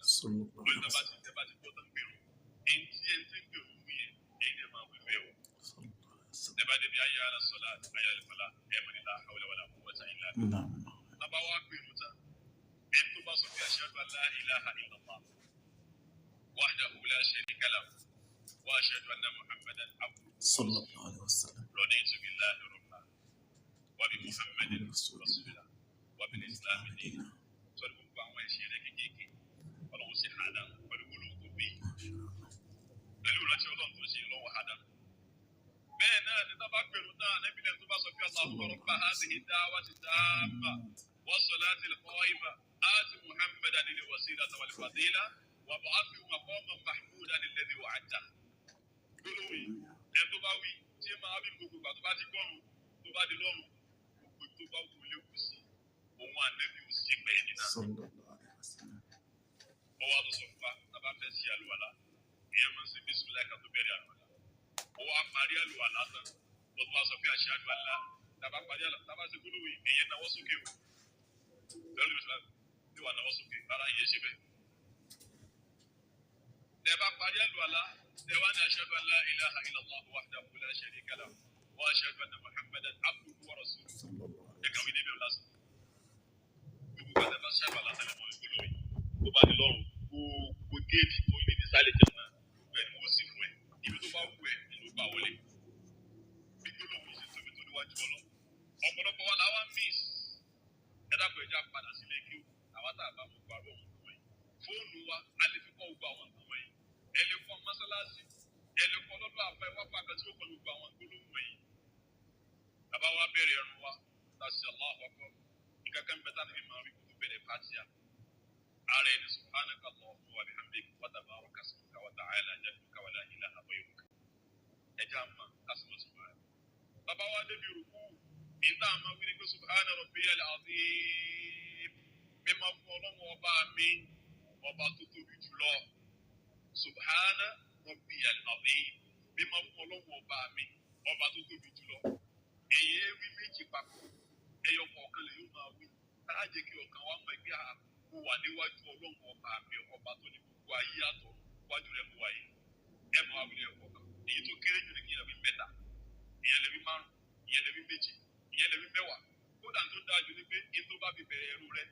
wasallam. Lórí tábà ti tẹ́ bá ti gbọ́ tán gbèrò, ẹni tí ẹni tí ń gbèrò wí yẹn, èyí ni ẹ máa wí bẹ́ẹ̀ o. Tẹ́ bá débi hayya ala salat, hayya ala falah, ẹ mọ̀ ní la hawla wala quwwata illa billah. Tábà wá gbèrò tán, ẹni tó bá sọ pé ashhadu an la ilaha illallah wahdahu la sharika lahu wa ashhadu anna Muhammadan abduhu Sallallahu alaihi wasallam. Raditu billahi rabban wa bi Muhammadin rasula wa bil islam dinan. Sọ́dọ̀ gbogbo àwọn ẹ̀ṣẹ̀ rẹ̀ kéékèèké, Ọlọ́run sì hàdá pẹ̀lú gbólóhùn tó bí. Pẹ̀lú ìrántí Ọlọ́run tó ṣe lọ́wọ́ hàdá. Bẹ́ẹ̀ náà ni tábà pẹ̀lú náà níbi lẹ́nu tó bá sọ pé Allahumma rabba hadhihi da'wati tamma was-salati al-qa'ima ati Muhammadan al-wasilata wal-fadila wab'athhu maqaman mahmudan alladhi wa'adtahu. Gbólóhùn yìí, ẹni tó bá wí, tí máa bí gbogbo ìgbà tó bá ti gbọ́run, tó bá di lọ́run, gbogbo tó bá wù lé kù sí, òun ànẹ́bí ò sí pẹ́ nínú. Sallallahu alaihi wasallam. Ó wá tó sọ fún wa, tá a bá fẹ́ sí àlùwàlá, èèyàn máa ń ṣe bísímíláì ká tó bẹ̀rẹ̀ àlùwàlá. Ó wá parí àlùwàlá tán, ó tún wá sọ pé ashhadu an la, tá a bá parí àlùwàlá, tá a bá ṣe gbólóhùn yìí, èèyàn náwó sókè o. Pẹ̀lú bísímíláì, bí wàá náwó sókè, rárá ìyẹn ṣe bẹ́ẹ̀. Tẹ́ bá parí àlùwàlá, tẹ́ wá ní ashhadu an la ilaha illallah wahdahu la sharika lahu wa ashhadu anna Muhammadan abduhu wa rasuluhu. Sallallahu Ẹ alaihi kàwé débi ọ̀la sùn. Gbogbo gbàdá bá ṣàbà látàlẹ́ mọ́ ìgbóló yìí. Tó bá di lọ́rùn, gbogbo géètì tó lè ní sálẹ̀ jẹun náà, gbogbo ẹ̀ ni wọ́n sì fún ẹ. Ibi tó bá wù ẹ́ ni ló bá wọlé. Bí gbólóhùn yìí ṣe tóbi tó níwájú ọlọ. Ọ̀pọ̀lọpọ̀ wa làwa miss. Ẹ dákun, ẹ jẹ́ á padà sílé kí o. Àwa tá a bá mú parọ́ òun nǹkan wọ̀nyí. Fóònù wa, a lè fi kọ́ gbogbo àwọn nǹkan wọ̀nyí. Ẹ lè kọ́ mọ́sálásí. Ẹ lè kọ́ lọ́dọ̀ àpá ẹwà pàkà tí ó kọ́ gbogbo àwọn gbólóhùn wọ̀nyí. Bàbá wa bẹ̀rẹ̀ ẹ̀rù wa, láti Allahu Akbar. Nǹkan kan bẹ tánà bí máa wí kó tó bẹ̀rẹ̀ Fatiha. Ara ẹni subhanaka Allahumma wa bihamdika wa tabaraka ismuka wa ta'ala jadduka wa la ilaha ghayruka. Ẹ jẹ́ àmà kásìmọ̀ subhana. Bàbá wa débi rúkú, ìta àmà wí ni pé subhana rabbiyal azim. Mímọ́ fún Ọlọ́run ọba mi, ọba tó tóbi jùlọ. Subhana rabbiyal azim. Mímọ́ fún Ọlọ́run ọba mi, ọba tó tóbi jùlọ. Èyí wí méjì papọ̀, ẹyọ kọ̀ọ̀kan lè yóò máa wí. Táà jẹ́ kí ọkàn wa mọ̀ pé à mo wà níwájú Ọlọ́run ọba mi, ọba tó ní gbogbo ayé àtọ̀ wájú rẹ̀ mo wà yìí. Ẹ máa wí lẹ́yọ kọ̀ọ̀kan. Èyí tó kéré jù ní kí ìyẹn lè wí mẹ́ta, ìyẹn lè wí márùn, ìyẹn lè wí méjì, ìyẹn lè wí mẹ́wàá. Kódà tó dáa jù ní pé èyí tó bá fi bẹ̀rẹ̀ ẹrú rẹ̀,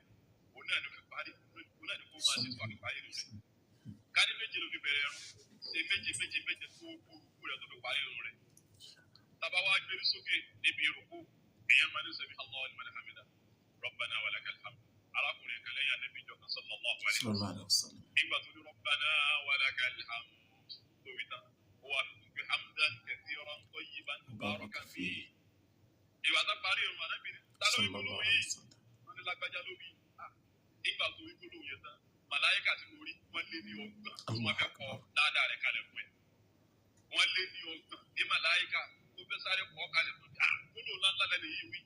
òun náà ló fi parí, òun náà ló kó máa ṣe tó àfi parí ẹrú rẹ̀. Ká ní méje ló fi bẹ̀rẹ̀ ẹrú, ṣe méje méje méje tó kú òkú rẹ̀ tó fi parí ẹrú rẹ̀. Tábà wá gbé sókè níbi ìrùkú, èèyàn máa ní sami Allahu liman hamida, Rabbana wa lakal hamd. Arákùnrin kan lẹ́yìn Ànábì ìjọ kan sallallahu alaihi Sallallahu wasallam. alaihi wasallam. Nígbà tó ní Rabbana wa lakal hamd tó wí tán, ó wà fi kún pé hamdan kathiran tayyiban mubarakan fihi. Ìgbà tá parí ìrun Ànábì ní, ta ló wí Sallallahu gbólóhùn alaihi yìí? wasallam. Wọ́n ní lágbájá ló wí. Ah, nígbà tó wí gbólóhùn yẹn tán, màláíkà tí mo rí, wọ́n lé ní 30 tí wọ́n fẹ́ kọ dáadáa rẹ̀ kalẹ̀ fún ẹ. Wọ́n lé ní 30 ní màláíkà tó fẹ́ sáré kọ́ kalẹ̀ fún ẹ. Ah, gbólóhùn ńláńlá lẹ́nu yìí wí.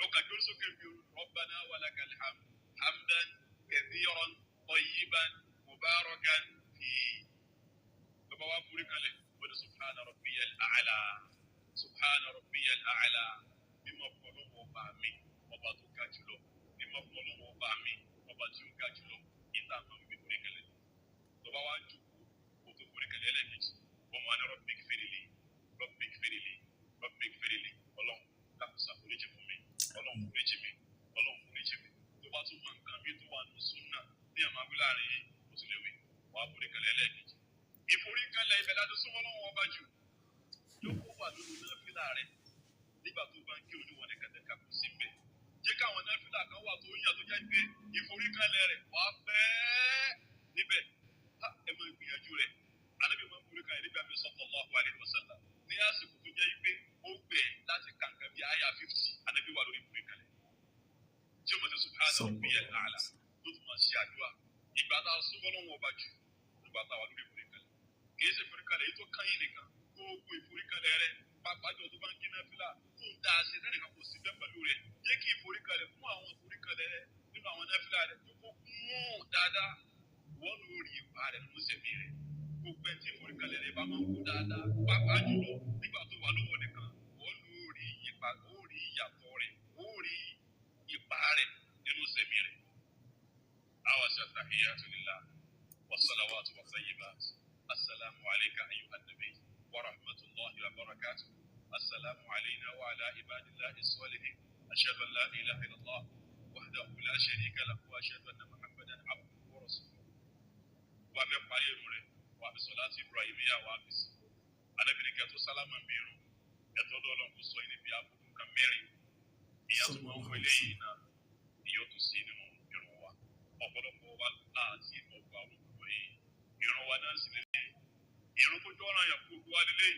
Ọkà gbórí sókè bí Rabbana wa lakal hamd hamdan kathiran tayyiban mubarakan fihi. Bàbá wa forí kalẹ̀, wọ́n ní subhana rabbiyal a'la, subhana rabbiyal a'la. Mímọ́ fún Ọlọ́run ọba mi, ọba tó ga jùlọ. Mímọ́ fún Ọlọ́run ọba mi, ọba tí ó ga jùlọ. Ìta àmọ́ wípé forí kalẹ̀. Bàbá wa jókòó, kó tó forí kalẹ̀ ẹlẹ́ẹ̀kejì. Wọ́n máa ní rabbighfirli, rabbighfirli, rabbighfirli. Ọlọ́run dákun ṣàforíjì fún mi, Ọlọ́run foríjì mi, Ọlọ́run foríjì mi. Tó bá tún mọ nǹkan mi tó wà ní súnà ní àmọ́ wí láàrin yìí, ó sì lè wí. Wàá forí kalẹ̀ ẹlẹ́ẹ̀kejì. Ìforíkalẹ̀ ibẹ̀ láti súnmọ́ Ọlọ́run ọba jù. Jókòó wà lórí náfìlà rẹ̀ nígbà tó bá ń kírun níwọ̀n ní kẹtẹkà kò sí mbẹ̀. Jẹ́ káwọn náfìlà kan wà tó ń yà tó jẹ́ pé ìforíkalẹ̀ rẹ̀ wàá pẹ́ níbẹ̀. Ha, ẹ máa gbìyànjú rẹ̀. Ànábì máa ń foríkalẹ̀ nígbà mi sallallahu alaihi wasallam. Ní àsìkò tó jẹ́ pé ó gbẹ láti kàǹkà bí àyà 50, Ànábì wà lórí ìforíkalẹ̀. Tí o mọ̀ sí subhana rabbiyal Sallallahu alaihi a'la wasallam. tó tún máa ṣe àdúrà. Ìgbà tá a súnmọ́ Ọlọ́run ọba jù nígbà tá a wà lórí ìforíkalẹ̀. Kì í ṣe ìforíkalẹ̀ yìí tó kán yín nìkan. Gbogbo ìforíkalẹ̀ rẹ̀, pàápàá jọ tó bá ń kí náfìlà tó ń dá a ṣe sẹ́nìkan kò sí bẹ́ẹ̀ pẹ̀lú rẹ̀. Jẹ́ kí ìforíkalẹ̀ fún àwọn ìforíkalẹ̀ rẹ̀ nínú àwọn náfìlà rẹ̀ tó kó kún dáadáa. Wọ́n ló rí ipa rẹ̀ nínú sẹ̀mí rẹ̀. Gbogbo ẹni tí ìforíkalẹ̀ rẹ̀ bá máa ń kú dáadáa, pàápàá jùlọ nígbà tó wà lọ́wọ́ nìkan, wọ́n ló rí ipa, ó rí ìyàtọ̀ rẹ̀, ó rí ipa rẹ̀ nínú sẹ̀mí rẹ̀. Àwọn ṣe àtàhíyàtu lillah. Tayyibat. Assalamu alayka ayyuhan nabiy wa rahmatullahi wa barakatuh. Assalamu alayna wa ala ibadillahi salihin. Ashhadu an la ilaha illallah wahdahu la sharika lahu wa ashhadu anna Muhammadan abduhu wa rasuluhu. Wà á fẹ́ parí irun rẹ̀, wà á fi sọ̀láàtì Ibrahimiyya wà á fi sí. Ànábì ní kẹ́tọ́ sálámà ń bí irun, ẹ̀tọ́ ọlọ́run kò sọ yín níbi aburú nǹkan mẹ́rin. Ìyá tó máa ń wọ eléyìí náà, ìyó tó sí nínú irun wa. Ọ̀pọ̀lọpọ̀ wa láti ìmọ̀ ọgbà àwọn olùkọ́ yìí. Irun wa náà sì lélẹ̀. Irun tó jọ́ ọ̀ràn yàn fún gbogbo wa lélẹ̀.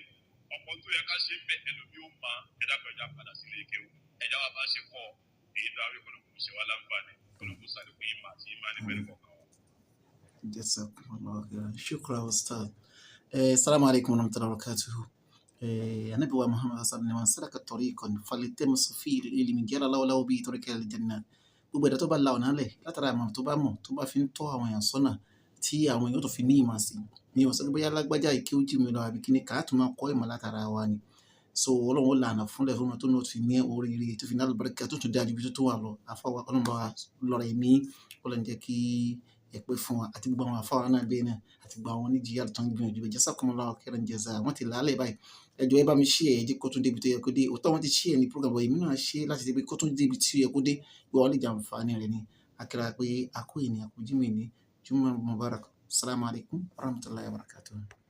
Ọ̀pọ̀ tó yẹ ká ṣe ń bẹ̀ ẹlòmí ó máa ẹ̀dá pẹ̀já padà sílé ìkéwù. Ẹ̀já wa bá ṣe kọ́ èyí tó àwọn ìkọlùkù ṣe wá láǹfààní. Kọlùkù sàlékún ìmọ̀ àti ìmọ̀ nípẹ̀lú kọ̀ọ̀kan wa. Jazakumullahu khairan. Shukran, Ustaz. Assalamu alaikum warahmatullahi wabarakatuh. Anabi wa Muhammad sallallahu alaihi wasallam salaka tariqan falyatammas fihi al-ilm jala Allahu lahu bihi tariqan ila al-jannah. Gbogbo ẹ̀dá tó bá la ọ̀nà lẹ̀ látara àmọ̀ tó bá mọ̀ tó bá fi ń tọ́ àwọn èèyàn sọ́nà tí àwọn èèyàn tó fi ní ìmọ̀ sí. Ní ọ̀sán bóyá lágbájá ìké ojú mi lọ àbí kíní ká tún máa kọ́ ìmọ̀ látara wa ni. So Ọlọ́run ó lànà fúnlẹ̀ fún wọn tó ní ó fi ní oríire tó fi ní àlùbáríkà tó tún dáa ju ibi tó tún wà lọ. Àfọwọ́ Ọlọ́run bá wa lọ́rọ̀ ẹ̀mí, Ọlọ́run jẹ́ kí ẹ pẹ́ fún wa àti gbogbo àwọn afáwa náà bẹ́ẹ̀ náà àti gbogbo àwọn oníjìyà tó ń gbìyànjú bẹ́ẹ̀. Jazakumullahu khairan jaza. Wọ́n ti làálẹ̀ báyìí. Ẹ jọ̀ọ́, ẹ bá mi share, ẹ jẹ́ kó tún débi tó yẹ kó dé. Òótọ́ wọn ti share ní program, but èmi náà ṣe láti débi kó tún débi tí ó yẹ kó dé, bí wọ́n lè jàǹfààní rẹ̀ ni. Akíra pé a kú ìní àkójímì ní Jumu'ah Mubarak. Assalamu alaikum warahmatullahi wabarakatuh.